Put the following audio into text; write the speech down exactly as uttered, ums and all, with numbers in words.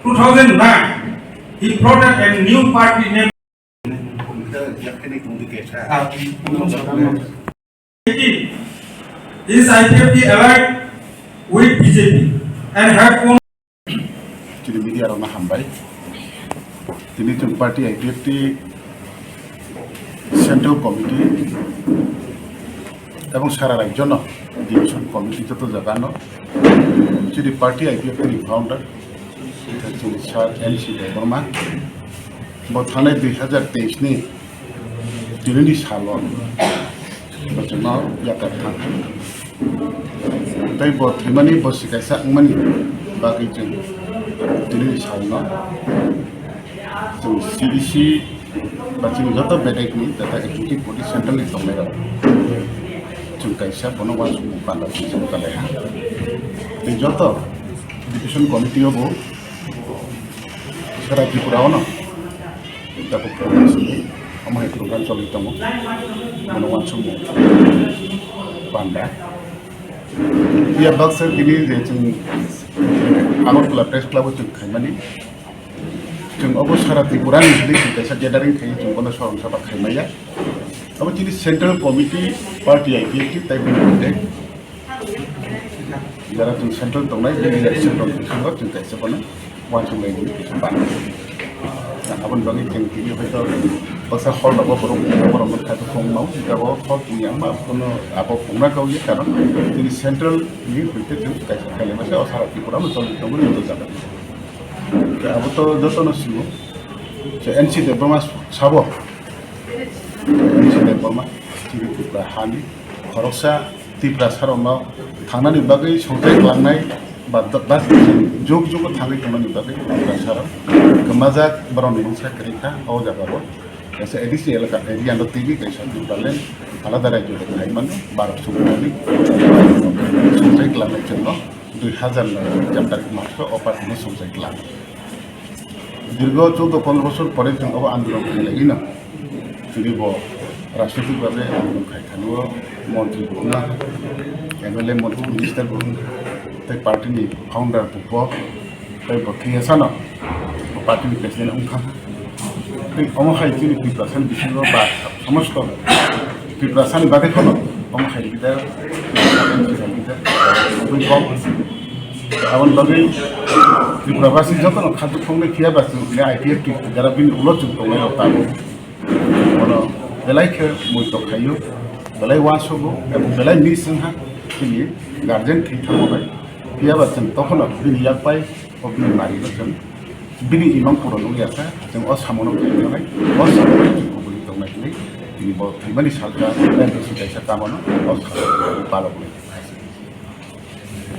two thousand nine, he floated a new party name. Is I P F T allied with B J P and have won. Chini media rokno hambai. Tini chwng party I P F T Central Committee ebong sara rajyono division committee joto jagano chini party I P F T ni founder chini sir N C Debbarma bo thanai dui hazar teis ni tinini salo bo chwngno yakar thang. Tei bo thwimani bo swkaisa wngmani bagwi chwng tinini salno chwng C D C ba chini joto bedekni tata executive body central ni tongnairok chwng kaisa bono uansukmung panda swijak kalaiha. Tei joto division committee o bo sara Tripura o no Tabuk program simi, omo hai program choli tongo. Bono uansukmung panda. Iya baksa tini je chwng Agartala Press Club o chwng khaimani. Chwng obo sara Tripura ni hwnwi chwng kaisa gathering khai chwng bono sorong saba khaimaya. Obo chini Central Committee Party I P F T tai bini hwnwi jara chwng central tongnai, bini leadership rok bisingo chwng kaisa bono uansuk lai nini kisa bana. Aboni bagwi chwng tini hoito baksa hor nogo borok, borok no khato tongmao, jabo hor tini ama bono abo pungna kau ye karon tini central ni hoite chwng kaisa khailai masa o sara Tripura no choli tongo ni jaga. Abo to joto no simo. N C Debbarma sabo. N C Debbarma, chini Tripura hani khoroksa Tiprasarokno thangnani bagwi songchai klangnai ba, ba jug jugo thangwi tongnani bagwi Tiprasarok kwmajak borokni mungsa kwrwi kha o jagao. Kaisa A D C elaka area no twiwi kaisa Tipraland alada rajyo de khai mano, barok songchai songchai klangnai chwngno dui hazar noi chapter maso o party no songchai klang. Dirgo choudo pondro bosor pore chwng obo andolon khailaiwi no. Chini bo rajnitik bhabe andolon khai thani o montri bo wngna, M L A montri minister bo wngna, tei party ni founder bo bo, tei bo thwiyasa no bo party ni president wngkha. Tei omo hai chini Tiprasa ni bisingo ba somosto Tiprasa ni bagwi kheno omo hai leader, leader, aboni bagwi Tripura basi jotono khatuk thongnai phiya ba chwng tini I P F T jara bini ulo chwng tongnai rok tabuk. Bono belai khe muitok khaio, belai uansugo, ebong belai miss wngha chini guardian thwi thangma bai. Phiya ba chwng tokhono bini yak bai o bini mari no chwng bini imang puro nukya kha, chwng o samono khainai, o samono chwng kubui tongnai hinwi tini bo thwimani salka, M P C kaisa tamano o salka paloknai.